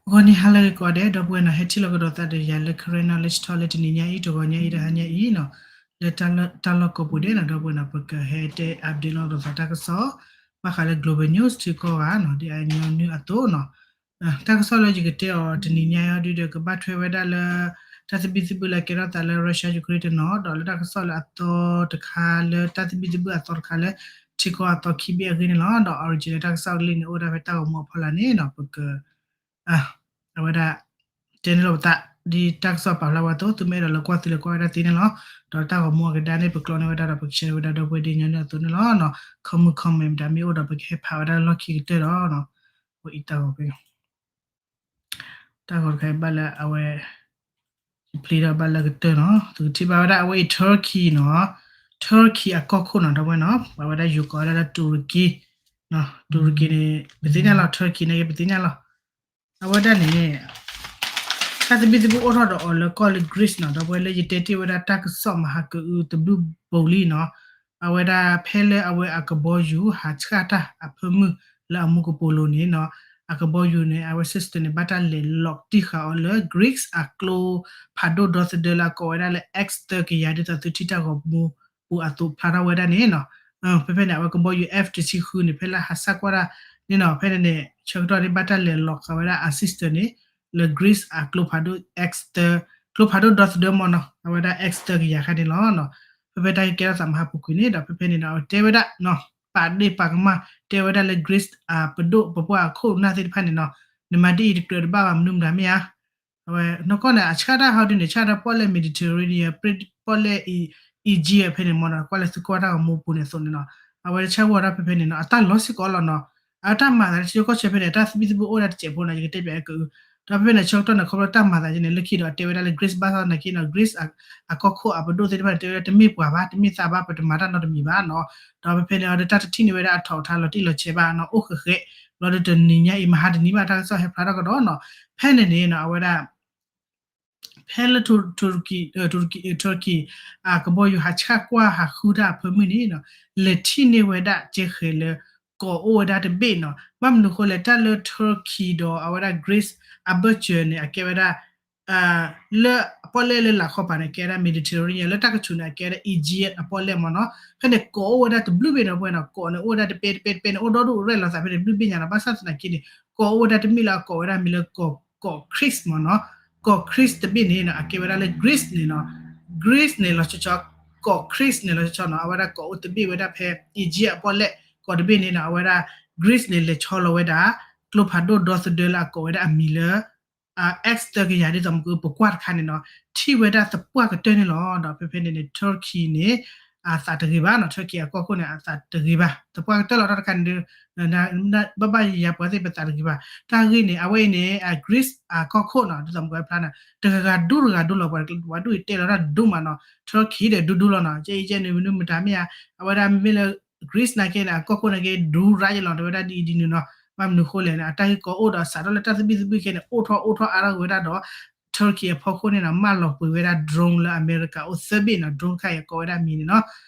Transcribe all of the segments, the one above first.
ဂီၤနံၤဟါလၢအဂ့ၤကိးဂၤဒဲး ဒီပုၢ်ဝဲၢ်နီၤ, ဟဲထံၣ်လိာ်ကဒီးသးဒီးယၤလၢ Karen Knowledge Talk လၢတနံၤညါအံၤ တဂီၤညါအံၤ တဟါညါအံၤနီၤ, လၢတၢ်လီၢ်ကိးပူၤဒဲးနီၤ ဒီပုၢ်ဝဲၢ်နီၤ, ပကဟဲတဲ update လိာ်ကဒီးသးတၢ်ကစီၣ် ဘၣ်ဃးလၢ global news ထံကီၢ်ဂၤနီၤ, ဒ်အညီနုၢ်အသိးနီၤ, တၢ်ကစီၣ်လၢယကတဲအီၤတနံၤညါအံၤဒုဒီး ကဘၣ်ထွဲဝဲဒၣ်လၢ တၢ်သဘံၣ်သဘုၣ်လၢအကဲထီၣ်သးလၢ Russia Ukraine တနီၤ, ဒီးလၢတၢ်ကစီၣ်လၢအသီတခါလၢ တၢ်သဘံၣ်သဘုၣ်အသီတခါလၢ ထံကီၢ်အသီခံဘ့ၣ်အဂ့ၢ်န့ၣ်လီၤ. ဒီး original တၢ်ကစီၣ်ကလံၢ်န့ၣ် အိၣ်ဒၣ်ဖဲတၢ်ဂီၤမူအဖီလာ်န့ၣ်နီၤ, ပက အဝဲဒၣ် တဲန့ၢ်လိာ်ပသး ဒ်တၢ်ကစီၣ်ပာ်ဖျါဝဲအသိး သုမ့ၢ်အဲၣ်ဒိးလဲၤကွၢ်သုလဲၤကွၢ်ဝဲဒၣ်သ့န့ၣ်လီၤ. ဒီးတၢ်ဂီၤမူအကဒါန့ၣ် ပကျီန့ၢ်ဝဲဒၣ်ဒီး ပက share ဝဲဒၣ်ဒီပုၢ်ဝဲၢ်ဒ်ညီနုၢ်အသိးန့ၣ်လီၤ. comment comment မတၤမ့ၢ်အိၣ်ဒီး ပကဟဲဖးဝဲဒၣ်လၢလီၢ်ခံကတၢၢ်ဒီး အံၤတၢ်ဂီၤဖဲ တၢ်ဂီၤတခါအံၤဘၣ်လၢအဝဲ ယ play ဒီးဘၣ်လၢကတၢၢ်နီၤ, သုကထံၣ်ဘၣ်ဝဲဒၣ်အဝဲအံၤ Turkey နီၤ, Turkey အကီၢ်ခိၣ်နီၤ ဒီပုၢ်ဝဲၢ်နီၤ, ပဝဲဒၣ်ယိၤကိးဝဲဒၣ်လၢ Turkey, Turkey န့ၣ် ပသ့ၣ်ညါလီၤ, Turkey န့ၣ်က့ ပသ့ၣ်ညါလီၤ. အဝဲဒၣ်န့ၣ် တၢ်သဘံၣ်သဘုၣ်အိၣ်ထီၣ်ဒီးအီၤလၢကီၢ်လၢ Greece နီၤ, ဒီပုၢ်ဝဲၢ်လၢယတဲတ့ၢ်ဝဲဒၣ်တၢ်ကစီၣ်မဟါကအုတဘျုးဘိလံနီၤ, အဝဲဒၣ်ဖဲလၢအဝဲအကဘီယူၤ ဟးဆှၣ်တၢ်အဖၢမုၢ်လၢအမူကပိာ်လိၤန့ၣ်နီၤ, အကဘီယူၤန့ၣ် အဝဲ system န့ၣ် ဘၣ်တၢ်လဲၤလီၤတံၢ်ဃာ်အီၤလၢ Greece အကျိဖးဒိၣ်ဒီသဒၢလၢအကိးဝဲဒၣ်လၢ X သၢကယၤ ဒ်သိးသုထံၣ်တၢ်ဂီၤမူပူၤအသိးဖျါထီၣ်ဝဲဒၣ်န့ၣ်နီၤ, ဖဲဖဲန့ၣ် အဝဲကဘီယူၤ F တဆံဃုန့ၣ် ဖဲလၢဟးဆှၣ်ကွၢ်တၢ်န့ၣ်နီၤ, ဖဲန့ၣ်န့ၣ် ဆၢကတီၢ်န့ၣ် ဘၣ်တၢ်လဲၤလီၤဃာ်ဝဲဒၣ်အ system န့ၣ် လၢ Greece အကျိဖးဒိၣ် X သၢ, ကျိဖးဒိၣ်ဒီသဒၢမ့ၢ်နီၤ, အဝဲဒၣ် X သၢကယၤခါန့ၣ်လီၤ. ဖဲဖဲတၢ်ကဲထီၣ်သးမဟါပူၤကွံာ်န့ၣ်ဒီး ဖဲဖဲန့ၣ်နီၤ အဝဲတဲဝဲဒၣ် ပာ်ဒ့ၣ်ပာ်ကမၣ် တဲဝဲဒၣ်လၢ Greece အပဒိၣ်ပပှၢ်အခိၣ်နၢ်သ့ၣ်တဖၣ်န့ၣ်နီၤ, နမၤဒ်အံၤတကြၢးတဘၣ်ဘၣ် မနုၤမတၤမ့ၢ်ဧါ. အဝဲနီၢ်ကီၢ်န့ၣ် အဆှၣ်တၢ်ဟီဒုန့ၣ် ဆှၣ်တၢ်ပီၣ်လဲၣ် Mediterranean ပီၣ်လဲၣ် Aegean ဖဲန့ၣ်မ့ၢ်နီၤ, ကွၢ်လၢသုကွၢ်တၢ်ဂီၤမူပူၤန့ၣ်အသိးန့ၣ်နီၤ, အဝဲဆၣ်ဝဲဒၣ်ဖဲဖဲန့ၣ်နီၤ အတၢ်လီၤစ့ၢ်ကီးလီၤနီၤ. အတၢ်မၤသးလၢထံကီၢ်ဆၢဖဲန့ၣ် တၢ်သဘံၣ်သဘုၣ်အိၣ်ဒၣ်တစဲးဖိနီၤ, ယကတဲပၠးအက ဒီးဖဲဖဲန့ၣ် ဆၢကတီၢ်န့ၣ် ခီဖျိတၢ်မၤသးယဲန့ၣ် လၢခံဒီးတဲဝဲဒၣ်လၢ Greece ဘၣ်ဆၣ်သနာ်က့နီၤ Greece အကီၢ်ခိၣ်အပဒိၣ်သ့ၣ်တဖၣ်န့ၣ် တဲဝဲဒၣ်တမ့ၢ်ပှၤဘၣ် တမ့ၢ်သးဘၣ် ပတမၤတၢ်နီတမံၤဘၣ်နီၤ. ဒီးဖဲဖဲန့ၣ် အဝဲဒၣ်တၢ်တထံၣ်န့ၢ်ဝဲဒၣ်အထီးအထါလီၤတံၢ်လီၤဆဲးဘၣ်နီၤ, အိၣ်ဃဲးဃဲး လီၤဒီးတနံၤညါအံၤ မဟါတနံၤဘၣ် တၢ်ကစီၣ်ဟဲဖျါထီၣ်ကဒီးနီၤ. ဖဲန့ၣ်န့ၣ်နီၤ အဝဲဒၣ် ဖဲလၢ Turkey, Turkey, Turkey အကဘီယူၤဟးဆှၣ်ကွၢ်ဟးဃုတၢ်အဖၢမုၢ်န့ၣ်နီၤ, လဲၤထံၣ်န့ၢ်ဝဲဒၣ်ကဲဃဲၤလၢ ကီးအိၣ်ဝဲဒၣ်တဘ့ၣ်နီၤ. ဘၣ်မနုၤဃိလဲၣ် တၢ်လၢ Turkey ဒီးအဝဲဒၣ် Greece အဘၢၣ်စၢၤန့ၣ် အကဲဝဲဒၣ် လၢအပီၣ်လဲၣ်လၢလာ်ခီပၤန့ၣ် ကဲဝဲဒၣ် Mediterranean, လၢတၢ်ကဆူးန့ၣ် အကဲဝဲဒၣ် Aegean အပီၣ်လဲၣ်မ့ၢ်နီၤ. ဖဲန့ၣ် ကီးအိၣ်ဝဲဒၣ်တဘျုးဘ့ၣ်နီၤ ပဝဲနီၤ, ကီးန့ၣ် အိၣ်ဝဲဒၣ်တပဲတပဲတပဲန့ၣ် အိၣ်ဒီဒူၣ်ရဲၣ်လီၤသးဖဲန့ၣ် တဘျုးဘ့ၣ်ညါနီၤ. ဘၣ်ဆၣ်သနာ်က့န့ၣ် ကီးအိၣ်ဝဲဒၣ်တဘ့ၣ်လၢအကိးဝဲဒၣ်မံၤလၢ ကီး Crete မ့ၢ်နီၤ, ကီး Crete တဘ့ၣ်န့ၣ်နီၤ အကဲဝဲဒၣ်လၢ Greece န့ၣ်နီၤ. Greece န့ၣ်လီၤဆီဆီ ကီး Crete န့ၣ်လီၤဆီဆီနီၤ အဝဲဒၣ်ကီးအိၣ်တဘ့ၣ်ဝဲဒၣ်ဖဲ Aegean အပီၣ်လဲၣ်, ကီးတဘ့ၣ်န့ၣ်နီၤ အဝဲဒၣ် Greece န့ၣ် လဲၤဆီလီၤဝဲဒၣ် ကျိဖးဒိၣ်ဒီသဒၢလၢအကိးဝဲဒၣ်အမံၤလၢ X သၢကယၤ ဒ်သိးမ့ၢ်ပကွၢ်တခါန့ၣ်နီၤ, ထံၣ်ဝဲဒၣ်သပှၢ်ကတၢၢ်န့ၣ်လီၤ. ဒီးဖဲဖဲန့ၣ်န့ၣ် Turkey န့ၣ် အသးတဂ့ၤဘၣ်နီၤ, Turkey အကီၢ်ခိၣ်န့ၣ် အသးတဂ့ၤဘၣ်, သပှၢ်ကတၢၢ်လီၤတၢ်တခါန့ၣ်ဒီး ဘၣ်ဘၣ်ယၤယၤပှၤသ့ၣ်ပသးတဂ့ၤဘၣ်. တၢ်ဂ့ၢ်န့ၣ် အဝဲအံၤန့ၣ် Greece အကီၢ်ခိၣ်နီၤ ဒ်သိးမ့ၢ်ကဲဖျါန့ၣ် တဂၤဂၤဒူတဂၤဒူလီၤ, ပှၤဒူအံၤတဲလီၤတၢ်ဒူမးနီၤ, Turkey ဒီးဒူဒူလီၤနီၤ, ကဲအံၤကဲန့ၣ် မနုၤမတၤမ့ၢ်ဧါ. အဝဲဒၣ်မ့မ့ၢ်လၢ Greece နာ်က့န့ၣ် အကီၢ်ခိၣ်နာ်က့ ဒူရၣ်ယလီၤ တဲဝဲဒၣ်ဒ်အံၤဒ်နုၤနီၤ. ဘၣ်မနုၤဃိလဲၣ်န့ၣ် အတၢ်ဂ့ၢ်ကီအိၣ်ဒီးစးထီၣ်လၢတၢ်သဘံၣ်သဘုၣ်ခဲန့ၣ် အိၣ်ထီၣ်အိၣ်ထီၣ်အါထီၣ်က့ၤဝဲဒၣ်ဒီး Turkey အဖီခိၣ်န့ၣ်နီၤ မၢလီၤပှ့ၤဝဲဒၣ် drone လၢအမဲရကၤအိၣ်သၢဘ့ၣ်နီၤ, drone တခါအံၤအကိးဝဲဒၣ်မံၤန့ၣ်နီၤ,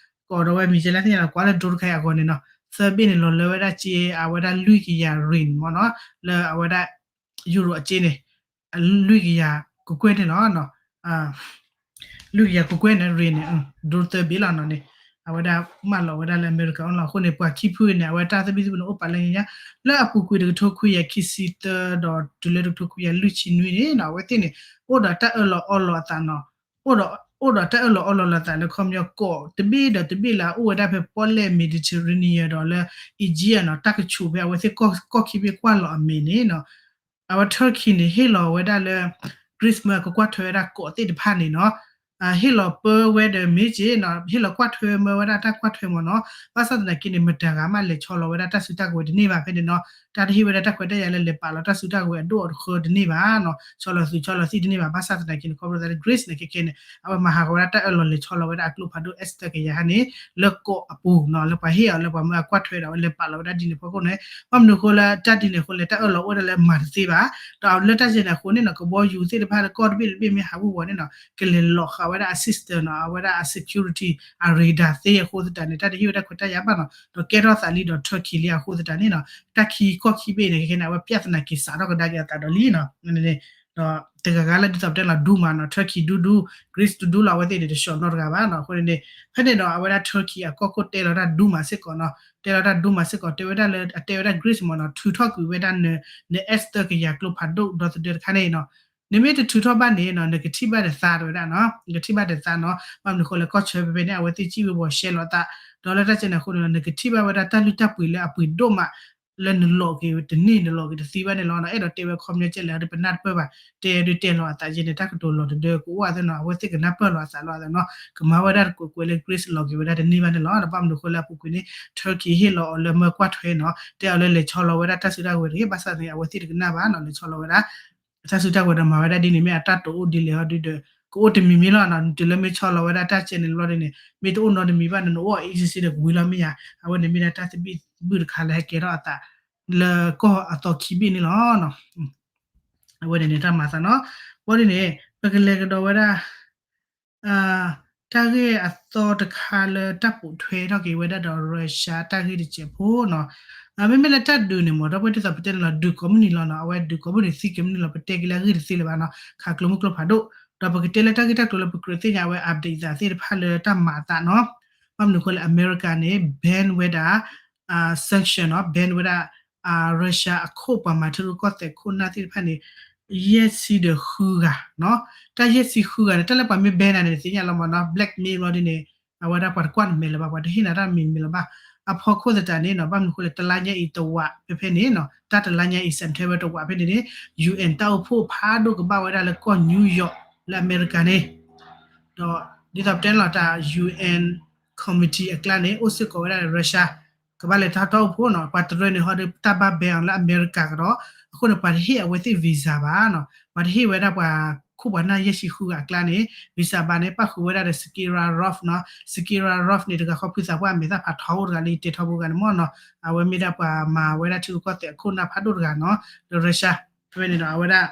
ကိးဒီးဝဲမံၤကဲလၢသ့ၣ်ညါလီၤ ကွၢ်လၢ drone တခါအံၤအဂီၢ်န့ၣ်နီၤ, သၢဘ့ၣ်န့ၣ်လီၤလၢဝဲဒၣ်က့ အဝဲဒၣ်လွံၢ်ကယၤ rial မ့ၢ်နီၤ, လၢအဝဲဒၣ် Euro အက့န့ၣ် လွံၢ်ကယၤကကွဲၢ်န့ၣ်လီၤ. လွံၢ်ကယၤကကွဲၢ်န့ၣ် rial န့ၣ် drone သၢဘ့ၣ်လီၤနီၤန့ၣ်, အဝဲဒၣ်မၢလီၤဝဲဒၣ်လၢအမဲရကၤအိၣ်လီၤ. အဃိန့ၣ် ပှၤခံဖုန့ၣ် အဝဲတၢ်သဘံၣ်သဘုၣ်န့ၣ် အိၣ်ပာ်လၢညါ လၢအပူၤကွံာ်တကထိခွံကယၤခံဆံသၢ ဒီးတုၤလၢတကထိခွံကယၤလွံၢ်ဆံနွံန့ၣ်နီၤ အဝဲသ့ၣ်န့ၣ် အိၣ်ဒီးတၢ်အၢၣ်လီၤအီလီၤအသးနီၤ, အိၣ်ဒီး အိၣ်ဒီးတၢ်အၢၣ်လီၤအီလီၤလၢအသးလၢခီပညီကီးတဘ့ၣ်ဒီးတဘ့ၣ်လၢအအိၣ်ဝဲဒၣ်ဖဲပီၣ်လဲၣ် Mediterranean ဒီးလၢ Aegean နီၤ တၢ်ကဆူးဖဲအဝဲသ့ၣ်ကီၢ်ခံဘ့ၣ်ကွၢ်လီၤအမဲာ်န့ၣ်နီၤ အဝဲ Turkey န့ၣ် ဟ့ၣ်လီၤဝဲဒၣ်လၢ Greece မ့ၢ်ကကွၢ်ထွဲဝဲဒၣ်ကီးသ့ၣ်တဖၣ်န့ၣ်နီၤ, ဟ့ၣ်လီၤပၢဝဲဒီးမ့ၢ်က့ၤနီၤ ဟ့ၣ်လီၤကွၢ်ထွဲမ့ၢ်ဝဲဒၣ်တၢ်ကွၢ်ထွဲမ့ၢ်နီၤ, ဘၣ်ဆၣ်သနာ်က့န့ၣ် မတၤဂၤမးလဲၤဆီလီၤဝဲဒၣ်တၢ်စုတၢ်ကဝဲၤတန့ၢ်ဘၣ်ဖဲန့ၣ်နီၤ, တၢ်တဟ့ၣ်ဝဲဒၣ်တၢ်ခွဲးတၢ်ယာ်လၢလဲၤပာ်လီၤတၢ်စုတၢ်ကဝဲၤအဒိၣ်အဃၢတန့ၢ်ဘၣ်နီၤ, ဆီလီၤသုးဆီလီၤသံၣ်တန့ၢ်ဘၣ်, ဘၣ်ဆၣ်သနာ်က့န့ၣ် ခီဖျိသးလၢ Greece န့ၣ် ခဲခဲန့ၣ် အဝဲမၤဟးဂီၤဝဲဒၣ်တၢ်အၢၣ်လီၤလဲၤဆီလီၤဝဲဒၣ်အကျိဖးဒိၣ် X သၢကယၤဟါန့ၣ် လၢကီးအပူၤနီၤ လၢပှၤဟ့ၣ်အီၤလၢပှၤမၢအကွၢ်ထွဲဒီးအဝဲလဲၤပာ်လီၤဝဲဒၣ်ဒ်န့ၣ်ဖီခိၣ်န့ၣ်, ဘၣ်မနုၤအဃိလၢတၢ်ဒ်န့ၣ်အဃိလဲၣ် တၢ်အၢၣ်လီၤအိၣ်ဝဲဒၣ်လၢမၤတသ့ဘၣ်, ဒီးလၢတၢ်စဲန့ၣ်အဃိန့ၣ်နီၤ ကဘီယူၤသ့ၣ်တဖၣ်လၢကီၢ်တဘ့ၣ်တဘ့ၣ်မ့ၢ်ဟးဝ့ၤဝီၤန့ၣ်နီၤ ကလဲၤလီၤဃာ် အဝဲဒၣ်အ system နီၤ အဝဲဒၣ်အ security အ radar သ့အဃိသတးန့ၣ် တၢ်တဟ့ၣ်ဝဲဒၣ်ခွဲးတၢ်ယာ်ဘၣ်နီၤ ဒီးကဲထီၣ်သးလံဒီး Turkey လံအဃိသတးန့ၣ်နီၤ တၢ်ခံကီၢ်ခံဘ့ၣ်န့ၣ် ခဲခဲန့ၣ် အဝဲပြဿနာက့ၤစးထီၣ်ကဒါက့ၤအသးဒီးလံနီၤ ဒီးတဂၤဂၤလၢဒ်သိးပတဲလီၤဒူမးနီၤ Turkey ဒူဒူ Greece ဒူဒူလီၤ အဝဲသ့ၣ်န့ၣ် တဆှီၣ်နီတဂၤဘၣ်နီၤ အဃိန့ၣ် ဖဲန့ၣ်ဒီး အဝဲဒၣ် Turkey အကီၢ်ခိၣ်တဲလီၤတၢ်ဒူမးစ့ၢ်ကီးနီၤ တဲလီၤတၢ်ဒူမးစ့ၢ်ကီး တဲဝဲဒၣ်လၢ အတဲဝဲဒၣ် Greece မးနီၤ ထုးထီၣ်ကွံာ်ဝဲဒၣ်န န S သၢကယၤကျိဖးဒိၣ်ဒီသဒၢတခါန့ၣ်နီၤ နမ့ၢ်တထုးထီၣ်ဘၣ်န့ၣ်နီၤ နကထံၣ်ဘၣ်ဒီးသါတဝဲဒၣ်နီၤ နကထံၣ်ဘၣ်ဒီးသါနီၤ ဘၣ်မနုၤအဃိလဲၣ် ကီၢ်ဆၢဖဲဖဲန့ၣ် အဝဲသ့ၣ်စံၣ်ဝဲဘီရှဲလီၤသး ဒီးလၢတၢ်ကဲန့ၣ်အဃိန့ၣ်နီၤ နကထံၣ်ဘၣ်ဝဲဒၣ်တၢ်လုၢ်တၢ်ပှ့ၤလၢအပှ့ၤဒိၣ်မး လၢနလီၤက့ၤတန့ၢ် နလီၤက့ၤတသ့ဘၣ်န့ၣ်လီၤနီၤ အဲၣ်ဒိးတဲဝဲခီပညီကဲလဲၣ် ဒီးပနၢ်တပၢၢ်ဘၣ် တဲဒုးတဲလီၤအသးယဲန့ၣ် တၢ်ကတိၤလီၤတဒၢကအိၣ်အသးနီၤ အဝဲသ့ၣ်ကနၢ်ပၢၢ်လီၤအသးလီၤအသးနီၤ ကမၤဝဲဒၣ်တကွဲးကွဲးလၢ Greece လီၤက့ၤဝဲဒၣ်တန့ၢ်ဘၣ်န့ၣ်လီၤ ဒီးဘၣ်မနုၤအဃိလၢအပူၤကွံာ်န့ၣ် Turkey ဟ့ၣ်လီၤအီၤလၢမၢကွၢ်ထွဲနီၤ တဲအီၤလၢလဲၤဆီလီၤဝဲဒၣ်တၢ်စုတၢ်ကဝဲၤတဂ့ၤ ဘၣ်ဆၣ်သနာ်က့ အဝဲသ့ၣ်တကနၣ်ဘၣ်နီၤ လဲၤဆီလီၤဝဲဒၣ် တၢ်စုတၢ်ကဝဲၤဒီးမၤဝဲဒၣ်ဒ်န့ၣ် မ့ၢ်အတၢ်တအိၣ်ဒ်လဲၣ်ဟီဒုဒီး ကအိၣ်တမံၤမံၤလီၤနီၤ တုၤလၢမ့ၢ်ဆီလီၤဝဲဒၣ်တၢ်ကဲန့ၣ်လီၤဒ်န့ၣ် မ့ၢ်တအိၣ်နီတမံၤဘၣ်န့ၣ် နအိၣ်အံၤစ့စ့ဒီးကဝံၤလီၤမ့ၢ်ဧါ အဝဲန့ၣ်မ့ၢ်ဒၣ်တၢ်သဘံၣ်သဘုၣ်တခါလၢဟဲကဲထီၣ်အသး လၢကီၢ်အသီခံဘ့ၣ်န့ၣ်လီၤ အဝဲန့ၣ်န့ၣ်တၢ်မၤသးနီၤ ဘၣ်ဒ်န့ၣ် ပကလဲၤကဒီးဝဲဒၣ် တၢ်ဂ့ၢ်အသီတခါလၢတၢ်ပိာ်ထွဲထီၣ်က့ၤဝဲဒၣ်ဒီး Russia တၢ်ဂ့ၢ်တစဲးဖိနီၤ မ့မ့ၢ်လၢတၢ်ဒုးန့ၣ်မ့ၢ် ဒီပုၢ်ဝဲၢ်ဒ်သိးပတဲန့ၣ်လီၤ ဒုးကိးမုၢ်နံၤလီၤနီၤ အဝဲဒုးကိးမုၢ်နံၤသံကိးမုၢ်နံၤလီၤ ပတဲက့ၤလၢအဂ့ၢ်တသ့လၢၤဘၣ်နီၤ ခးကျိမုၢ်ကျိဖးဒိၣ် ဒီးပကတဲလၢတၢ်ဂ့ၢ်တၢ်ကျိၤလၢပကြၢးသ့ၣ်ညါဝဲ update သးသ့ၣ်တဖၣ်လၢတၢ်မၤအသးနီၤ ဘၣ်မနုၤအဃိလဲၣ် အမဲရကၤန့ၣ် ban ဝဲဒၣ် sanction နီၤ ban ဝဲဒၣ် Russia အခိၣ်ပှၤမၤထံရူၢ်ကီၢ်သဲးခိၣ်နၢ်သ့ၣ်တဖၣ်န့ၣ် ယဲၢ်ဆံဒီးဃုဂၤနီၤ တၢ်ယဲၢ်ဆံဃုဂၤန့ၣ် တၢ်လၢပှၤမ့ၢ် ban နၤန့ၣ် သ့ၣ်ညါလီၤမ့ၢ်နီၤ blackmail လီၤဒ်န့ၣ် အဝဲဒၣ်ပှၤတကွၢ်နမဲာ်လၢၤဘၣ် ပှၤတဟ့ၣ်နၤတၢ်မံၤမံၤလၢၤဘၣ် အဖီခိၣ်သတးန့ၣ်နီၤ ဘၣ်မနုၤအဃိလဲၣ် တလါညါအံၤတဝးဖဲဖဲန့ၣ်နီၤ တၢ်တလါညါအံၤ September တဝးဖဲန့ၣ်န့ၣ် UN တၢ်အိၣ်ဖှိၣ်ဖးဒိၣ်ကဘၣ်ဝဲဒၣ်လၢကီၢ် New York လၢအမဲရကၤန့ၣ် ဒီးဒ်သိးပတဲန့ၣ်လီၤ တၢ် UN committee အကျါန့ၣ် အိၣ်စ့ၢ်ကီးဝဲဒၣ်လၢ Russia ကဘၣ်လဲၤထီၣ်တၢ်အိၣ်ဖှိၣ်နီၤ ပှၤတရၢန့ၣ်ဟီဒီးတၢ်ဘၣ် ban အီၤလၢအမဲရကၤကဒီး အဃိန့ၣ် ပှၤတဟ့ၣ်အဝဲသ့ၣ် visa ဘၣ်နီၤ ပှၤတဟ့ၣ်ဝဲဒၣ်ပှၤခိၣ်ပှၤနၢ်ယဲၢ်ဆံဃုဂၤအကျါန့ၣ် visa ဘၣ်န့ၣ် ပၣ်ဃုာ်ဝဲဒၣ်ဒီး Sakharov နီၤ Sakharov န့ၣ် တဂၤဃီဖုသးပှၢ်အမဲာ်သၣ်ဖးထီအိၣ်တဂၤလၢယတဲထီဘိတဂၤန့ၣ်မ့ၢ်နီၤ အဝဲမ့ၢ်ဒၣ်ပှၤမၤဝဲဒၣ်ထံရူၢ်ကီၢ်သဲးအခိၣ်နၢ်ဖးဒိၣ်တဂၤနီၤ လၢ Russia ဖဲန့ၣ်ဒီးအဝဲဒၣ်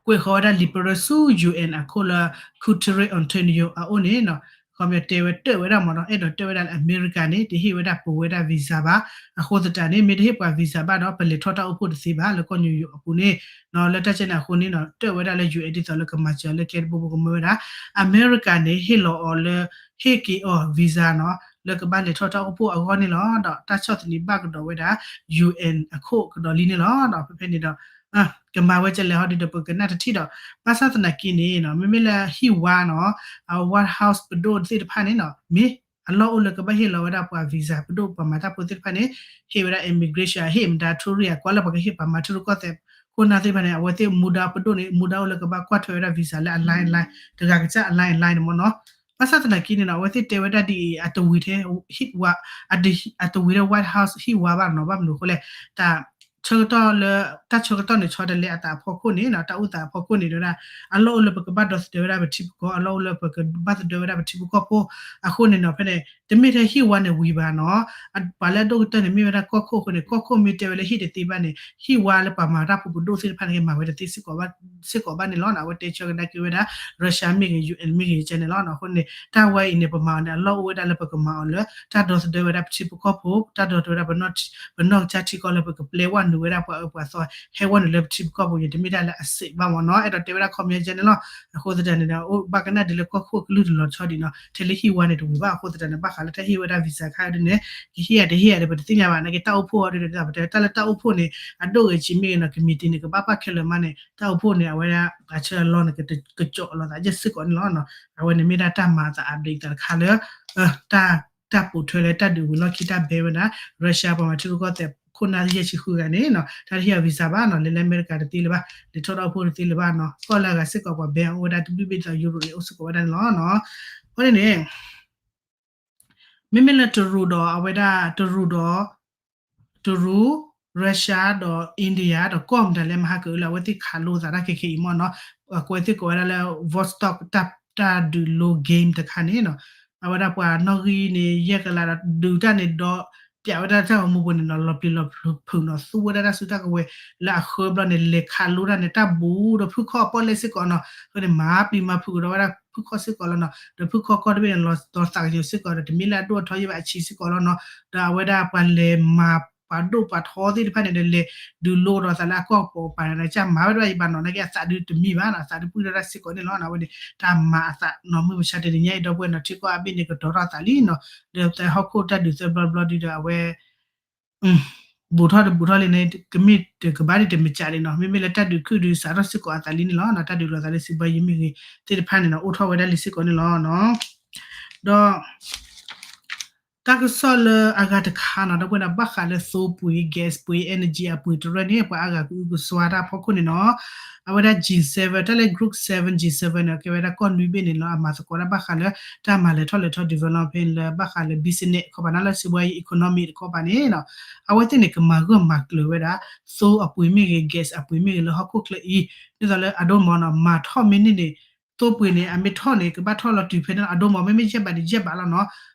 ကွဲးဃီၤဝဲဒၣ်လံာ်ပရၢဆူ UN အခိၣ်လၢ Guterres Antonio အအိၣ်န့ၣ်နီၤ ခီပညီတဲဝဲတၢၣ်ဝဲဒၣ်မ့ၢ်နီၤ အဲၣ်ဒိးတၢၣ်ဝဲဒၣ်လၢအမဲရကၤန့ၣ် တဟ့ၣ်ဝဲဒၣ်ပဝဲဒၣ် visa ဘၣ် အဃိသတးန့ၣ် မ့ၢ်တဟ့ၣ်ပှၤ visa ဘၣ်ဒီး ပလဲၤထီၣ်တၢ်အိၣ်ဖှိၣ်တသ့ဘၣ် လၢကီၢ် New York အပူၤန့ၣ်နီၤ လၢတၢ်ကဲန့ၣ်အဃိန့ၣ်နီၤ တၢၣ်ဝဲဒၣ်လၢ UN ဒ်သိးလၢကမၤစၢၤလၢကျဲတဘိဘိကမၢဝဲဒၣ် အမဲရကၤန့ၣ် ဟ့ၣ်လီၤအီၤလၢ ဟ့ၣ်က့ၤအီၤ visa နီၤ လၢကဘၣ်လဲၤထီၣ်တၢ်အိၣ်ဖှိၣ်အဂီၢ်န့ၣ်လီၤ ဒီးတၢ်ဆီၣ်သနံးဘၣ်ကဒီးဝဲဒၣ် UN အခိၣ်ကဒီးလံန့ၣ်လီၤ ဒီးဖဲဖဲန့ၣ်ဒီး ကမၤဝဲကလဲၤဟီဒုဒီးပကနၣ်တထံၣ်ဒီး ဘၣ်ဆၣ်သနာ်က့န့ၣ်နီၤ မ့မ့ၢ်လၢဟံၣ်ဝါနီၤ White House ပဒိၣ်သ့ၣ်တဖၣ်န့ၣ်နီၤ မ့ၢ်အလီၢ်အိၣ်လၢကဘၣ်ဟ့ၣ်လီၤဝဲဒၣ်ပှၤ visa ပဒိၣ်ပှၤမၤတၢ်ဖိသ့ၣ်တဖၣ်န့ၣ် ဟ့ၣ်ဝဲဒၣ် immigration ဟ့ၣ်မတၤထူရံၣ်အကွၢ်လၢပှၤကဟ့ၣ်ပှၤမၤထံရူၢ် ကီၢ်သဲးခိၣ်နၢ်သ့ၣ်တဖၣ်န့ၣ် အဝဲသ့ၣ်မူဒါပဒိၣ်န့ၣ် မူဒါအိၣ်လၢကဘၣ်ကွၢ်ထွဲဝဲဒၣ် visa လၢအ line line တဂၤကစၢ်အ line line န့ၣ်မ့ၢ်နီၤ ဘၣ်ဆၣ်သနာ်က့န့ၣ်နီၤ အဝဲသ့ၣ်တဲဝဲဒၣ်ဒ်အံၤ အတဝံၤထဲ ဟံၣ်ဝါ အတဝံၤထဲ White House ဟံၣ်ဝါဘၣ်နီၤ ဘၣ်မနုၤအဃိလဲၣ် တၢ်ဆၢကတီၢ်လၢ တၢ်ဆၢကတီၢ်န့ၣ်ဆီတလဲအသးအဖီခိၣ်န့ၣ်နီၤ တၢ်အိၣ်သးအဖီခိၣ်န့ၣ် တဲဝဲဒၣ် အလီၢ်အိၣ်လၢပကဘၣ်ဒီသဒၢဝဲဒၣ်ပထံပကီၢ် အလီၢ်အိၣ်လၢပကဘၣ်သဒၢဝဲဒၣ်ပထံပကီၢ်ဖိ အဃိန့ၣ်နီၤ ဖဲန့ၣ် တမ့ၢ်ထဲဟံၣ်ဝါန့ၣ်ဝံၤဘၣ်နီၤ ပှၤလၢအဒိၣ်ကတၢၢ်န့ၣ် မ့ၢ်ဝဲဒၣ်ကီၢ်ခိၣ်အဃိန့ၣ် ကီၢ်ခိၣ်မ့ၢ်တဲဝဲလၢဟ့ၣ်တသ့ဘၣ်န့ၣ် ဟံၣ်ဝါလၢပှၤမၤတၢ်ဖိပဒိၣ်သ့ၣ်တဖၣ်န့ၣ် ကမၤဝဲတသ့စ့ၢ်ကီးဘၣ်န့ၣ်လီၤ. အဝဲတဲဆၢကဒါက့ၤဝဲဒၣ် Russia မ့ၢ်ဂ့ၤ UN မ့ၢ်ဂ့ၤကဲန့ၣ်လီၤ. အဃိန့ၣ် တၢ်ဝဲအံၤန့ၣ် ပမၤအီၤန့ၣ် အလီၢ်အိၣ်ဝဲဒၣ်လၢပကမၤအီၤလၢ တၢ်ဒီသဒၢဝဲဒၣ်ပထံပကီၢ်ဖိ, တၢ်ဒီသဒၢဝဲဒၣ်ပနီၢ်ကစၢ်ထံကီၢ်လၢပကပျဲဝဲနုာ်ဝဲဒၣ်ပှၤအၢပှၤသီ ဟဲဝဲနုာ်လၢပထံပကီၢ်ဖိန့ၣ် တမ့ၢ်တၢ်လၢအစဲးဘၣ်မ့ၢ်နီၤ. အဲၣ်ဒိးတဲဝဲဒၣ်ခီပညီကဲန့ၣ်လီၤ. အဃိသတးန့ၣ်ဒီး အိၣ်ဘၣ်ကနၣ်ဒ်လၢကီၢ်ခိၣ်ကလုၢ်တလီၤဆီဒံးနီၤ ထဲလၢဟံၣ်ဝါန့ၣ်တဝံၤဘၣ်. အဃိသတးန့ၣ် ဘၣ်ဃးလၢတၢ်ဟ့ၣ်ဝဲဒၣ် visa ခါဒ်န့ၣ် ကဟ့ၣ်ဧါတဟ့ၣ်ဧါဒီး ပတသ့ၣ်ညါဘၣ်. နာ်က့တၢ်အိၣ်ဖှိၣ်အီၤဒ်န့ၣ် ပတဲတၢ်လၢတၢ်အိၣ်ဖှိၣ်န့ၣ် အဒိၣ်ဂ့ၤဆံးမ့ၢ်ဂ့ၤနီၤ committee န့ၣ် ကဘၣ်ပာ်ခဲလၢာ်မးန့ၣ် တၢ်အိၣ်ဖှိၣ်န့ၣ် အဝဲဒၣ်ပှၤဆၢအလီၢ်န့ၣ် ကကၠီးလီၤသးယဲၢ်စ့ၢ်ကီးန့ၣ်လီၤ. အဝဲန့ၣ်မ့ၢ်ဒၣ်တၢ်မၤအသး update သးတခါလၢ တၢ် တၢ်ပိာ်ထွဲလၢတၢ်ဒုးဝံၤလီၢ်ခံတၢ်ဘဲဝဲဒၣ် Russia ပှၤမၤထံရူၢ်ကီၢ်သဲးခိၣ်နၢ်ယဲၢ်ဆံဃုဂၤန့ၣ်နီၤ တၢ်တဟ့ၣ်အီၤ visa ဘၣ်နီၤ လဲၤလၢအမဲရကၤတသ့လၢၤဘၣ် လဲၤထီၣ်တၢ်အိၣ်ဖှိၣ်တသ့လၢၤဘၣ်နီၤ ကီၢ်လၢအဂၤစ့ၢ်ကီးပှၤ ban အီၤအိၣ်ဝဲဒၣ်တဘျုးဘ့ၣ်ဒ်သိး Europe န့ၣ် အိၣ်စ့ၢ်ကီးဝဲဒၣ်န့ၣ်လီၤ. အဃိန့ၣ်န့ၣ် မ့မ့ၢ်လၢတရူးဒီးအဝဲဒၣ်တရူးဒီး တရူး Russia ဒီး India ဒီးကီၢ်မတၤလဲၣ်မဟါကအုလၢအဝဲသ့ၣ်ခးလိာ်သးတၢ်ခဲခဲအံၤမ့ၢ်နီၤ အကွဲသ့ၣ်ကိးဝဲဒၣ်လၢ Vostok တၢ် တၢ်ဒုးလိ game တခါန့ၣ်နီၤ အဝဲဒၣ်ပှၤနီၣ်ဂံၢ်န့ၣ် ယဲၢ်ကလးဒီးဒုးတၢ်န့ၣ်ဒီး ပျးဝဲဒၣ်တၢ်ဂီၤမူပူၤန့ၣ်နီၤ လီၤပျံၤလီၤဖုးနီၤ သူဝဲဒၣ်တၢ်စုတၢ်ကဝဲၤလၢအဃၢဘျီန့ၣ် လဲၤခးလိတၢ်န့ၣ် တၢ်ဘူးဒီးဖုၣ်ခီၣ်အပီၣ်လဲၣ်စ့ၢ်ကီးနီၤ အဃိန့ၣ် မၤပျံၤမၤဖုးကဒီးဝဲဒၣ် ဖုခီၣ်စ့ၢ်ကီးလီၤနီၤ. ဒီးဖုခီၣ်ကီၢ်တဘ့ၣ်န့ၣ် လီၤသးကညီၤစ့ၢ်ကီးဒီး တမ့ၢ်လၢအဒိၣ်အထီယဲၢ်ဘၣ် အဆံးစ့ၢ်ကီးလီၤနီၤ. ဒီးအဝဲဒၣ်ပှၤလဲၤမၤပှၤဒိၣ်ပှၤထီသ့ၣ်တဖၣ်န့ၣ်ဒီး လဲၤဒုးလိဒီးအသးလၢအကီၢ်ပူၤပၤန့ၣ် ကမၤဝဲဒၣ်ယဘၣ်နီၤ နာ်က့အသးဒုးတမံဘၣ်နီၤ အသးဒုးပုၢ်ဒၣ်စ့ၢ်ကီးန့ၣ်လီၤ. အဝဲန့ၣ် တၢ်မၤအသးနီၤ မုၢ်မဆါတနံၤညါအံၤ ဒီပုၢ်ဝဲၢ်နီၤ ထံကီၢ်အါဘ့ၣ်န့ၣ် ကတီၤထီၣ်အသးလံနီၤ. ဒီးဟီၣ်ခိၣ်တၢ်ဒုးသၢဘျီတဘျီဒုးဒီး အဝဲ ဘူးထီၣ်တဘူးထီၣ်လံန့ၣ် ကမ့ၢ်တကဘၣ်ဒံးတမ့ၢ်ကးလံနီၤ. မ့မ့ၢ်လၢတၢ်ဒုးခုၣ်ဒုးစးထီၣ်စ့ၢ်ကီးအသးလံန့ၣ်လီၤ. တၢ်ဒုးလိာ်သးလၢစံးဘီယံၤမ့ၢ်ဂ့ၤသ့ၣ်တဖၣ်န့ၣ်နီၤ အိၣ်ထီၣ်ဝဲဒၣ်လံစ့ၢ်ကီးန့ၣ်လီၤ. ဒီး တၢ်ကစီၣ်လၢအဂၤတခါနီၤ ဒီပုၢ်ဝဲၢ်နီၤ ဘၣ်ဃးလၢသိပှ့ၤ gas ပှ့ၤ energy အပှ့ၤတရၢၣ်န့ၣ် ပှၤအါဂၤကအုကစွါတၢ်အဖီခိၣ်န့ၣ်နီၤ အဝဲဒၣ် G seven တၢ်လၢ Group seven G seven န့ၣ် ကဲဝဲဒၣ်ကီၢ်နွံဘ့ၣ်န့ၣ်လီၤ အမၤသကိးတၢ်ဘၣ်ဃးလၢ တၢ်မၤလဲၤထီၣ်လဲၤထီ development လၢဘၣ်ဃးလၢ business ခီပၤနီၤလၢစံးဘီယံၤ economy တခီပၤန့ၣ်နီၤ အဝဲသ့ၣ်န့ၣ် ကမၤဂၢၢ်မၤကျၢၤဝဲဒၣ် သိအပှ့ၤမ့ၢ်ဂ့ၤ gas အပှ့ၤမ့ၢ်ဂ့ၤလၢဟီၣ်ခိၣ်ချၢအံၤ ဒ်သိးလၢအဒိမီၤနီၤ မၤထီၣ်မ့ၢ်န့ၢ်န့ၣ် သိပှ့ၤန့ၣ် အမ့ၢ်ထီၣ်န့ၣ် ကဘၣ်ထီၣ်လီၤတုၤဖဲန့ၣ်လီၤ အဒိမီၤ မ့မ့ၢ်ယဲၢ်ဘးန့ၣ် ယဲၢ်ဘးလီၤနီၤ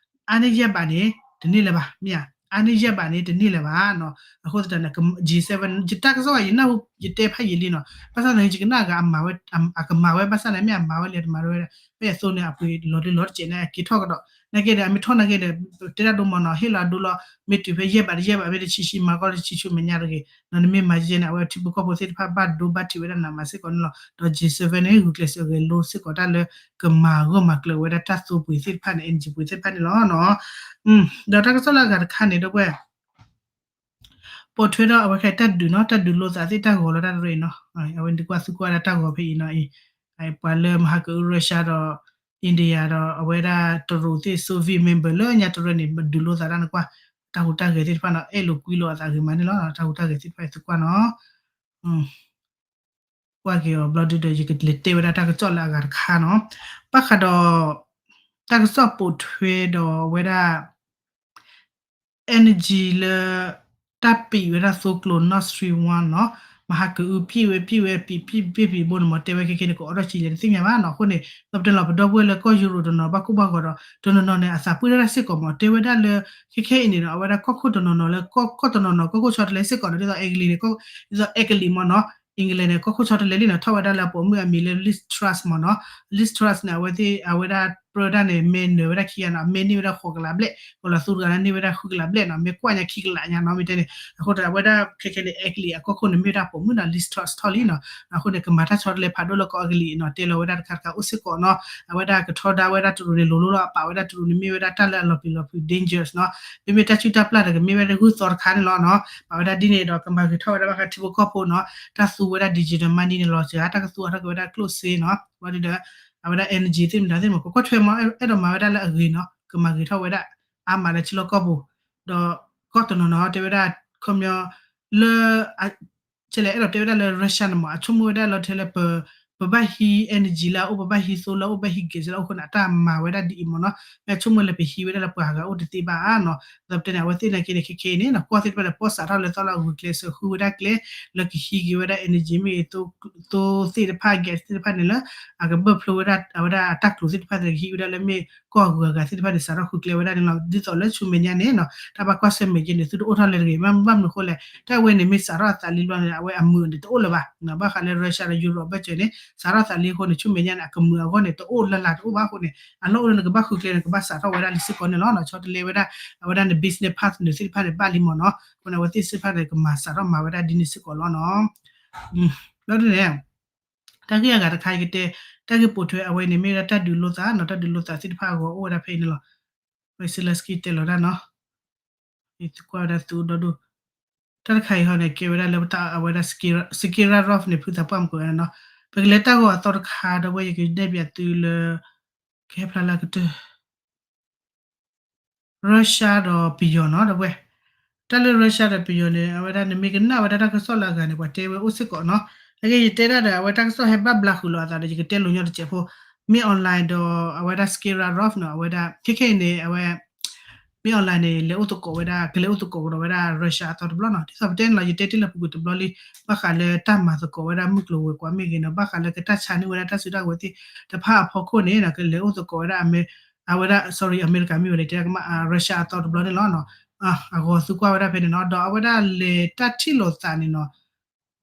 အါန့ၢ်ယဲၢ်ဘးန့ၣ် တန့ၢ်လၢၤဘၣ် မ့ၢ်ဧါ အါန့ၢ်ယဲၢ်ဘးန့ၣ် တန့ၢ်လၢၤဘၣ်နီၤ အဃိသတးန့ၣ် G seven ယတၢ်ကစီၣ် ယနၢ်ဟူ ယတဲဖးယံာ်လံနီၤ ဘၣ်ဆၣ်သနာ်က့ ယကနၣ်အဂၤ အမၤဝဲ အကမၤဝဲ ဘၣ်ဆၣ်သနာ်က့ မ့ၢ်အမၤဝဲလဲၣ် တမၤဝဲ မ့ၢ်အသိန့ၣ် အပှ့ၤလီၤတလီၤတစဲးန့ၣ် အက့ၤထီၣ်ကဒီး နာ်က့ဒီး အမ့ၢ်ထီၣ်နာ်က့ဒီး တဲဒၣ်ဒိမီၤနီၤ ဟ့ၣ်လီၤအဒိလီၤ မ့ၢ်တုၤဖဲယဲၢ်ဘးတယဲၢ်ဘး မ့ၢ်တဆံဆံ မၤကီၢ်တဆံဆူမဲာ်ညါတဂ့ၤနီၤ နမ့ၢ်မၤယဲၢ်န့ၣ် အဝဲထံဖိကီၢ်ဖိသ့ၣ်တဖၣ် ဘၣ်ဒိဘၣ်ထံးဝဲဒၣ်နးမးစ့ၢ်ကီးန့ၣ်လီၤ ဒီး G seven န့ၣ် ဂုာ်ကျဲးစၢးဂဲၤလိစ့ၢ်ကီးတၢ်လၢ ကမၤဂၢၢ်မၤကျၢၤဝဲဒၣ်တၢ်သိပှ့ၤသ့ၣ်တဖၣ်န့ၣ် energy ပှ့ၤသ့ၣ်တဖၣ်န့ၣ်လီၤနီၤ ဒီးတၢ်ကစီၣ်လၢအဂၤတခါန့ၣ် ဒီပုၢ်ဝဲၢ် ပိာ်ထွဲဒီးအဝဲခဲအံၤတၢ်ဒုးနီၤ တၢ်ဒုးလိာ်သးသ့ၣ်တၢ်ဂီၤလီၤတၢ်တရၢၣ်အံၤနီၤ အဝဲန့ၣ်ကွၢ်သုကွၢ်ဝဲဒၣ်တၢ်ဂီၤဖဲအံၤနီၤအံၤ ပှၤလၢမဟါကအု Russia ဒီး India ဒီးအဝဲဒၣ်တရူးသ့ၣ် Soviet member လၢညါတရၢၣ်န့ၣ် ဒုးလိာ်သးတၢ်နကွၢ် တၢ်ဟူးတၢ်ဂဲၤသ့ၣ်တဖၣ်နီၤ အဲၣ်လိာ်ကွံလိာ်အသးဂ့ၤမးန့ၣ်လီၤ တၢ်ဟူးတၢ်ဂဲၤသ့ၣ်တဖၣ်သုကွၢ်နီၤ ကွၢ်က့ၤအီၤဘျီဒုဒီး ယကလဲၤတဲဝဲဒၣ်တၢ်ကစီၣ်လၢအဂၤတခါနီၤ ဘၣ်ဃးဒီး တၢ်ကစီၣ်ပိာ်ထွဲဒီးဝဲဒၣ် energy လၢ တၢ်ပံးဝဲဒၣ်သိကျိၤ Nord Stream one နီၤ မဟါကအု ပံးဝဲပံးဝဲပံးပံးပံးပံးဘိန့ၣ်မ့ၢ် တဲဝဲခဲခဲန့ၣ် ကအိးထီၣ်ဆံးလဲၣ်တသ့ၣ်ညါဘၣ်နီၤ အဃိန့ၣ် ဒီးပတဲလီၤပဒီပုၢ်ဝဲၢ်လၢကီၢ်ယူရိးတနီၤဘၣ်ကိၢ်ဘၣ်ဂီၤဒီး တနီၤနီၤန့ၣ် အသးပှ့ၤဒၣ်စ့ၢ်ကီးမ့ၢ် တဲဝဲဒၣ်လၢ ခဲခဲအံၤန့ၣ်နီၤ အဝဲဒၣ်ကီၢ်ခိၣ်တနီၤနီၤလၢ ကီၢ်တနီၤနီၤ ကီၢ်ခိၣ်ဆီတလဲစ့ၢ်ကီးနီၤ ဒ်သိး England န့ၣ် ဒ်သိး England န့ၣ် ကီၢ်ခိၣ်ဆီတလဲလံနီၤ ထီၣ်ဝဲဒၣ်လၢအပိာ်မုၣ်အမံၤလၢ Liz Truss မ့ၢ်နီၤ Liz Truss န့ၣ် အဝဲသ့ၣ် အဝဲဒၣ်ပြၢဒၣ်န့ၣ် မ့ၢ်နၢၤဝဲဒၣ်ခံဂၤနီၤ မ့ၢ်န့ၢ်ဝဲဒၣ်ဃိးကလးဘျဲၣ် ဃိးလးသူတဂၤန့ၣ် န့ၢ်ဝဲဒၣ်ဃုကလးဘျဲၣ်နီၤ မ့ၢ်ကွၢ်ညါခံကလးညါနီၤ မ့ၢ်တဲန့ၣ် အဃိဒီး အဝဲဒၣ်ခဲခဲန့ၣ် England အကီၢ်ခိၣ်န့ၣ်မ့ၢ်ဝဲဒၣ်ပိာ်မုၣ်နီၤ Liz Truss ထီၣ်လံနီၤ အဃိန့ၣ် ကမၤတၢ်ဆီတလဲဖးဒိၣ်လၢကီၢ် England နီၤ တဲလီၤဝဲဒၣ်တခါတခါအိၣ်စ့ၢ်ကီးနီၤ အဝဲဒၣ်ကထီဒါဝဲဒၣ်တရူးန့ၣ် လိၤလိၤလီၤ အပာ်ဝဲဒၣ်တရူးန့ၣ် မ့ၢ်ဝဲဒၣ်တၢ်လၢအလီၤပျံၤလီၤဖုး dangerous နီၤ မ့မ့ၢ်တၢ်စုၣ်တၢ်ပျၢ်ဒီး ကမ့ၢ်ဝဲဒၣ်ဂုၢ်သီတခါန့ၣ်လီၤနီၤ ပာ်ဝဲဒၣ်ဒ်န့ၣ်ဒီး ကမၤဂ့ၤထီၣ်ဝဲဒၣ်ဘၣ်ဃးထံဖိကီၢ်ဖိနီၤ တၢ်သူဝဲဒၣ် digital money န့ၣ်လီၤစှၤ တၢ်ကသူအီၤထီၣ်က့ၤဝဲဒၣ်ကျိၣ်စ့နီၤ ဝဲဒၣ်ဒီး အဝဲဒၣ် energy သ့ၣ်မတၤသ့ၣ်မ့ၢ် ကကွၢ်ထွဲမ့ၢ် အဲၣ်ဒိးမၤဝဲဒၣ်လၢအဂ့ၤနီၤ ကမၤဂ့ၤထီၣ်ဝဲဒၣ် အါမးလၢထံလီၢ်ကီၢ်ပူၤ ဒီးကီၢ်တနီၤနီၤ တဲဝဲဒၣ် ခီပညီ လၢ ဆဲးလဲၣ်အဲၣ်ဒိးတဲဝဲဒၣ်လၢ Russia န့ၣ်မ့ၢ် အဆိကမိၣ်ဝဲဒၣ်လီၤထဲလၢ ပဘၣ်ဟံး energy လၢအအိၣ် ပဘၣ်ဟံးသိလၢအအိၣ် ပဘၣ်ဟံး gas လၢအအိၣ်အဃိန့ၣ် အတၢ်မၤဝဲဒၣ်ဒ်အံၤမ့ၢ်နီၤ မ့ၢ်ဆိကမိၣ်လၢပဟံးဝဲဒၣ်လၢပှၤဂၤအိၣ်တသ့ဘၣ်ဧါနီၤ ဒီးပတဲန့ၣ် အဝဲသ့ၣ်နာ်က့န့ၣ် ခဲခဲအံၤန့ၣ်နီၤ ကီၢ်သ့ၣ်တဖၣ်န့ၣ် ပီၢ်စးထီၣ်လၢသီလၢအဂုာ်ကျဲးစၢးဃုဝဲဒၣ်ကျဲ လၢကဟံးက့ၤဝဲဒၣ် energy မ့ၢ်ဂ့ၤ သိသ့ၣ်တဖၣ် gas သ့ၣ်တဖၣ်န့ၣ်လၢ အကဘၢၣ်ဖျိဝဲဒၣ်အဝဲဒၣ်အတၢ်ကျိၤသ့ၣ်တဖၣ်န့ၣ် ကဟံးဝဲဒၣ်လၢမ့ၢ်ကီၢ်အဂုၤအဂၤသ့ၣ်တဖၣ်န့ၣ် စးထီၣ်ဃုကျဲဝဲဒၣ်န့ၣ်လီၤ ဒ်သိးလၢဆူမဲာ်ညါန့ၣ်နီၤ တၢ်ဘၣ်ကွၢ်ဆၢၣ်မဲာ်က့န့ၣ် သုတအိၣ်ထီၣ်လၢၤတဂ့ၤ ဘၣ်မနုၤအဃိလဲၣ် တၢ်ဝဲန့ၣ်မ့ၢ်စးထီၣ်အသးလံဘျီန့ၣ် အဝဲအမုာ်န့ၣ်တအိၣ်လၢၤဘၣ် ဘၣ်ဃးလၢ Russia ဒီး Europe ဘၢၣ်စၢၤန့ၣ် စးထီၣ်သးလံအဃိန့ၣ် ဆူမဲာ်ညါန့ၣ် အကမုာ်အဂီၢ်န့ၣ် တအိၣ်လၢ်လၢ်တအိၣ်ဘၣ်အဃိန့ၣ် အလီၢ်အိၣ်လၢနကဘၣ်ဃုကျဲန့ၣ် ကဘၣ်စးထီၣ်ဝဲဒၣ်လံစ့ၢ်ကီးန့ၣ်လီၤ ဆီတလဲဝဲဒၣ် အဝဲဒၣ်န့ၣ် business partner သ့ၣ်တဖၣ်န့ၣ် ဘၣ်လံမ့ၢ်နီၤ အဃိန့ၣ် အဝဲသ့ၣ်သ့ၣ်တဖၣ်န့ၣ် ကမၤစးထီၣ်မၤဝဲဒၣ်ဒ်န့ၣ်စ့ၢ်ကီးလီၤနီၤ ဘျီဒ်န့ၣ် တၢ်ဂ့ၢ်အဂၤတခါအံၤကတဲ တၢ်ဂ့ၢ်ပိာ်ထွဲအဝဲန့ၣ် မ့ၢ်ဝဲဒၣ်တၢ်ဒုးလိာ်သးနီၤ တၢ်ဒုးလိာ်သးသ့ၣ်တဖၣ်အဂီၢ်အိၣ်ဝဲဒၣ်ဖဲအံၤန့ၣ်လီၤ Zelenskyy တဲလီၤတၢ်နီၤ ယသံကွၢ်ဝဲဒၣ်သုအိၣ်ဒီဒူၣ် တၢ်တခါအံၤဟီန့ၣ် ကဲဝဲဒၣ်လၢပတၢ်အဝဲဒၣ် Sakharov န့ၣ် ဖုသးပှၢ်မုၢ်ကဝဲဒၣ်နီၤ ပကလဲၤတၢ်ဂီၤအသီတခါ ဒီးဝဲယကနဲၣ်ပၠးသုလၢ ကဟဲဖျါလၢအကတၢၢ် Russia ဒီးပယီၤနီၤ ဒီးဝဲ တၢ်လၢ Russia ဒီးပယီၤန့ၣ် အဝဲဒၣ်နမ့ၢ်ကနၣ်ဝဲဒၣ်တၢ်ကစီၣ်လၢအဂၤန့ၣ် ပှၤတဲဝဲအိၣ်စ့ၢ်ကီးနီၤ အဂ့ၢ်ယတဲဒၣ်ဒီး အဝဲတၢ်ကစီၣ်ဟဲဘၣ်ဘျါဃုာ်လီၤအသးဒီး ယကတဲလိၤညီတစဲးဖိ မ့ၢ် online ဒီးအဝဲဒၣ် Sakharov နီၤ အဝဲဒၣ် ခဲခဲအံၤန့ၣ် အဝဲ မ့ၢ် online န့ၣ် လဲၤအိၣ်သကိးဝဲဒၣ် ကလဲၤအိၣ်သကိးကဒီးဝဲဒၣ် Russia အသီတဘျီနီၤ ဒ်သိးပတဲန့ၣ်လီၤ ယတဲတ့ၢ်လၢပူၤကွံာ်တဘျီလံ ဘၣ်ဃးလၢတၢ်မၤသကိးဝဲဒၣ်မုၢ်ကျိၤဝဲၤကွာ်မ့ၢ်ဂ့ၤနီၤ ဘၣ်ဃးလၢကတၢ်ဆါန့ၢ်ဝဲဒၣ်တၢ်စုတၢ်ကဝဲၤသ့ၣ်တဖၣ်အဖီခိၣ်န့ၣ် ကလဲၤအိၣ်သကိးဝဲဒၣ် အဝဲဒၣ် sorry အမဲရကၤမ့ၢ်ဝဲလဲၣ် တဲကမၣ် Russia အသီတဘျီန့ၣ်လီၤ အဂီၤသုကွၢ်ဝဲဒၣ်ဖဲန့ၣ်နီၤ ဒီးအဝဲဒၣ်လဲၤတၢ်ထံၣ်လိာ်သးန့ၣ်နီၤ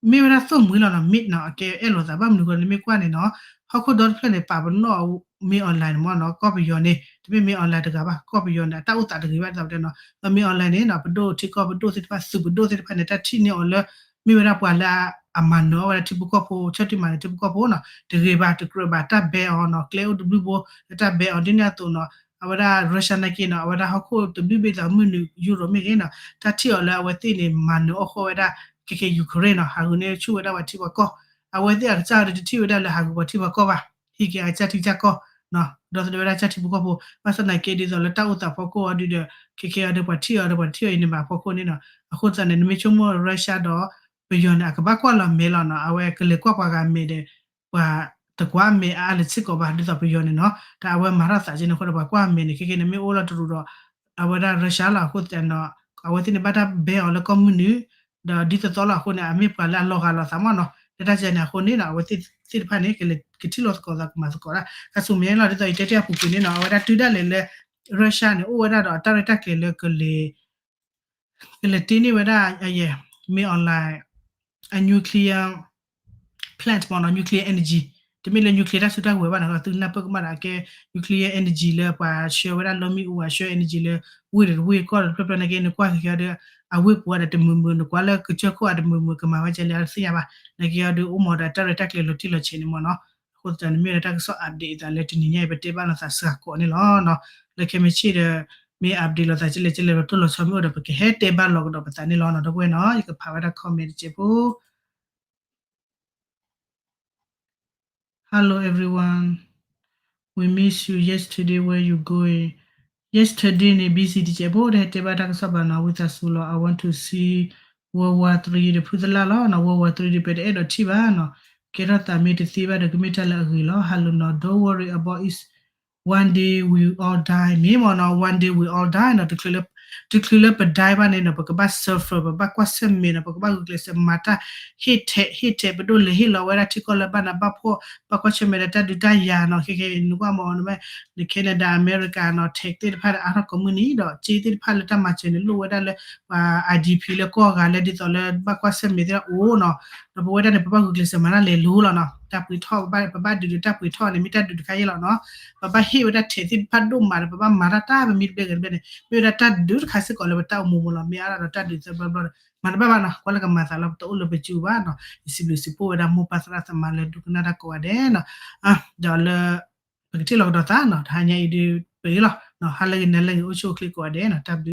မ့ၢ်ဝဲဒၣ်သိၣ်မှံၤလီၤနီၤ မ့ၢ်နီၤ အကဲအဲၣ်လိာ်သးဘၣ်မနုၤဃိန့ၣ် မ့ၢ်ကွၢ်န့ၣ်နီၤ ဟီၣ်ခိၣ်ဒီတဖျၢၣ်န့ၣ် ပာ်ပနီၣ် မင်းအောင်လှိုင် န့ၣ်မ့ၢ်နီၤ ကီၢ်ပယီၤန့ၣ် တမ့ၢ် မင်းအောင်လှိုင် တဂၤဘၣ် ကီၢ်ပယီၤန့ၣ် အတၢ်အိၣ်သးတဂ့ၤဘၣ်ဒ်သိးပတဲနီၤ ဒီး မင်းအောင်လှိုင် န့ၣ်နီၤ ပဒိၣ်ထံကီၢ်ပဒိၣ်သ့ၣ်တဖၣ် သုးပဒိၣ်သ့ၣ်တဖၣ်န့ၣ် တၢ်ထံၣ်န့ၢ်အီၤလၢ မ့ၢ်ဝဲဒၣ်ပှၤလၢအမၤနၢၤအီၣ်ဝဲဒၣ်ထံဖိကီၢ်ဖိ ဆၢထံၣ်မၤနၢၤထံဖိကီၢ်ဖိနီၤ တဂ့ၤဘၣ် တကြၢးဘၣ် တၢ်ဘဲအီၤနီၤ ကျဲအိၣ်တဘျုးဘိ လၢတၢ်ဘဲအီၤ ဒ်န့ၣ်အသိးနီၤ အဝဲဒၣ် Russia နာ်က့နီၤ အဝဲဒၣ်ဟီၣ်ခိၣ်တဘျုးဘ့ၣ်သးမုၢ်နုာ် Europe မ့ၢ်ဂ့ၤနီၤ တၢ်ထံၣ်အီၤလၢအဝဲသ့ၣ်န့ၣ် မၤနၢၤအီၣ်ဃီဝဲဒၣ် ခဲကဲ Ukraine နီၤ ဟးဂူာ်န့ၢ်ဆူၣ်ဝဲဒၣ်ပှၤထံပှၤကီၢ် အဝဲသ့ၣ်အကစၢ်အီၤဒီး တထံၣ်ဝဲဒၣ်လၢဟးဂူာ်ပှၤထံပှၤကီၢ်ဘၣ် ဟံးက့ၤအကစၢ်ထံကစၢ်ကီၢ် ဒီးသဒၢဝဲဒၣ်ကစၢ်ထံဖိကီၢ်ဖိ ဘၣ်ဆၣ်သနာ်က့ဒ်သိးလၢတၢ်အိၣ်သးဖီခိၣ်အီၤဒုဒီး ခဲကဲအီၤဒီးပှၤထံၣ်အီၤဒီးပှၤထံၣ်အီၤအံၤန့ၣ်ဘၣ်ဖီခိၣ်န့ၣ်နီၤ အဃိသတးန့ၣ် နမ့ၢ်ဆိကမိၣ် Russia ဒီး ပယီၤန့ၣ် အကဘၣ်ကွၢ်လီၤမဲာ်လီၤနီၤ အဝဲကလဲၤကွၢ်ပှၤဂၤမဲာ်ဒီး ပှၤတကွၢ်မဲာ်အါအါလၢၤစ့ၢ်ကီးဘၣ် ဒ်သိးပယီၤန့ၣ်နီၤ တၢ်အဝဲမၤထီၣ်သးက့န့ၣ်အဃိဒီး ပှၤကွၢ်မဲာ်န့ၣ် ခဲကဲန့ၣ် မ့ၢ်အိၣ်လီၤတရူးဒီး အဝဲဒၣ် Russia လီၤ အဃိသတးနီၤ အဝဲသ့ၣ်န့ၣ်ဘၣ်တၢ်ဘဲအီၤလၢကီၢ်မုၢ်နုာ် ဒီးဒ်သိးသိးလီၤအဃိန့ၣ် အမ့ၢ်ပှၤလၢအလီၤဂာ်လိာ်သးမ့ၢ်နီၤ လၢတၢ်ကဲန့ၣ်အဃိန့ၣ်နီၤ အဝဲသ့ၣ်တဖၣ်န့ၣ် ကထံၣ်လိာ်သကိးသးကမၤသကိးဒၣ် ကဆူမဲာ်လီၤ ဒ်သိးယတဲတ့ၢ်အပူၤကွံာ်န့ၣ်နီၤ အဝဲဒၣ်တုၤဒၣ်လဲာ်လၢ Russia န့ၣ် အိၣ်ဝဲဒၣ်ဒီးတၢ်ရဲၣ်တၢ်ကျဲၤလၢကလဲၤ ကလဲၤတ့န့ၢ်ဝဲဒၣ် မင်းအောင်လှိုင် အ nuclear plant မ့ၢ်နီၤ nuclear energy တမ့ၢ်လၢ nuclear တၢ်စုတၢ်ကဝဲၤဘၣ်နီၤ သုနၢ်ပၢၢ်ကမၣ်ဒီးအကဲ nuclear energy လၢပှၤဆှၢဝဲဒၣ်လီမ့ၣ်အူ အဆှၢ energy လၢဝ့ၢ်တဝ့ၢ်ကီၢ်တဖျၢၣ်ဖျၢၣ်နာ်က့ နကွၢ်က့ၤဒီး အဝ့ၢ်ပူၤဒီးတမုာ်မုာ် နကွၢ်လၢကစၢၢ်ခိၣ်အတမုာ်မုာ် ကမၤဝဲကဲလဲၣ်အသ့ၣ်ညါဘၣ် နာ်က့အီၤဒီးအိၣ်မးဒီးတၢ်ရဲၣ်တၢ်ကျဲၤလီၤတံၢ်လီၤဆဲးန့ၣ်မ့ၢ်နီၤ အဃိသတးန့ၣ်မ့ၢ်ဝဲဒၣ်တၢ်ကစီၣ် update အသးလၢတနံၤညါအံၤ ပတဲဘၣ်လိာ်သးစှၤကိးန့ၣ်လီၤ လၢခဲမုၢ်ဆ့ၣ်ဒီး မ့ၢ် update လိာ်သးကလဲၣ်ကလဲၣ်လီၤတိၢ်လီၤဆီမ့ၢ်အိၣ်ဒီး ပကဟဲတဲဘၣ်လီၤကဒီးပသးန့ၣ်လီၤနီၤ ဒီပုၢ်ဝဲၢ်နီၤ ယကဖးဝဲဒၣ် comment တစဲးဖိ Hello everyone. We miss you yesterday. Where you going? Yesterday န့ၣ် busy တစဲးဖိ တဟဲတဲဘၣ်တၢ်ကစီၣ်ဘၣ်နီၤ ဝံသးစူၤလီၤ I want to see World War Three ဒီးဖုသလၢ်လီၤ နီၤ World War Three ဒီး ပတအဲၣ်ဒိးထံၣ်ဘၣ်နီၤ ကဲထီၣ်သးမ့ၢ်တသ့ဘၣ်ဒီး ကမ့ၢ်တၢ်လၢအဂ့ၤလီၤ ဟးလိၤနီၤ Don't worry about it. One day we all die မ့ၢ်မ့ၢ်နီၤ one day we all die နီၤ တချုးလၢပ die ဘၣ်န့ၣ်နီၤ ပကဘၣ် suffer ပဘၣ်ကွၢ်ဆၢၣ်မဲာ်နီၤ ပကဘၣ်ဂုာ်ကျဲးစၢးမၤတၢ် ဟ့ၣ်ထဲး ဟ့ၣ်ထဲး ပဒိၣ်လဲၤဟ့ၣ်လီၤဝဲဒၣ်ထံကီၢ်လၢဘၣ်နးဘၣ်ဖှီၣ် ဘၣ်ကွၢ်ဆၢၣ်မဲာ်ဒီးတၢ်ဒုးတၢ်ယၤနီၤ ခဲခဲအံၤ နကွၢ်မ့ၢ် န Canada America နီၤ tech သ့ၣ်တဖၣ်ဒီး အါထီၣ်ကိးမုၢ်နံၤဒီး စ့သ့ၣ်တဖၣ်လၢတၢ်မၤစၢၤန့ၣ် လိၣ်ဝဲဒၣ်လၢ ပှၤ I D P လၢကီၢ်ဂၤလၢဒ်သိးလၢ ဘၣ်ကွၢ်ဆၢၣ်မဲာ်သ့ၣ်တဖၣ်အိၣ်နီၤ ဒီးပဝဲဒၣ်န့ၣ် ပဘၣ်ဂုာ်ကျဲးစၢးမၤတၢ်လဲၤလိၤလီၤနီၤ တၢ်ပှ့ၤထီၣ် ပဘၣ်ဒုးဒီးတၢ်ပှ့ၤထီၣ်န့ၣ် မ့ၢ်တၢ်ဒုးတခါအံၤလီၤနီၤ ပဘၣ်ဟ့ၣ်ဝဲဒၣ်ထဲးသ့ၣ်တဖၣ်ဒိၣ်မးဒီး ပဘၣ်မၤတၢ်တၢ်ပမံၤတဘျဲၣ်ဂ့ၤတဘျဲၣ်န့ၣ် မ့ၢ်ဝဲဒၣ်တၢ်ဒုးတခါစ့ၢ်ကီးလၢပတၢ်အိၣ်မူပူၤလီၤ မ့ၢ်အါဒီးတၢ်ဒုးသၢဘျီဘျီဒီး မၤတဘၣ်ဘၣ်နီၤ ကွၢ်လၢကမၤသးလီၤ ပတအိၣ်လၢပစုပူၤဘၣ်နီၤ ယစံးဘျုးစံးဖှိၣ်ဝဲဒၣ်မိၢ်ပၢ်သရၣ်သမါလၢဒိကနၣ်တၢ်ကိးဂၤဒဲးနီၤ ဒီးလၢ ပကထံၣ်လီၤကဒီးသးနီၤ တဟါညါအံၤဒုး ပဂ့ၤလီၤ ဟါလၢဂ့ၤ နၤလၢဂ့ၤ အိၣ်ဆူၣ်အိၣ်ချ့ကိးဂၤဒဲးနီၤ တၢ်ဘျုး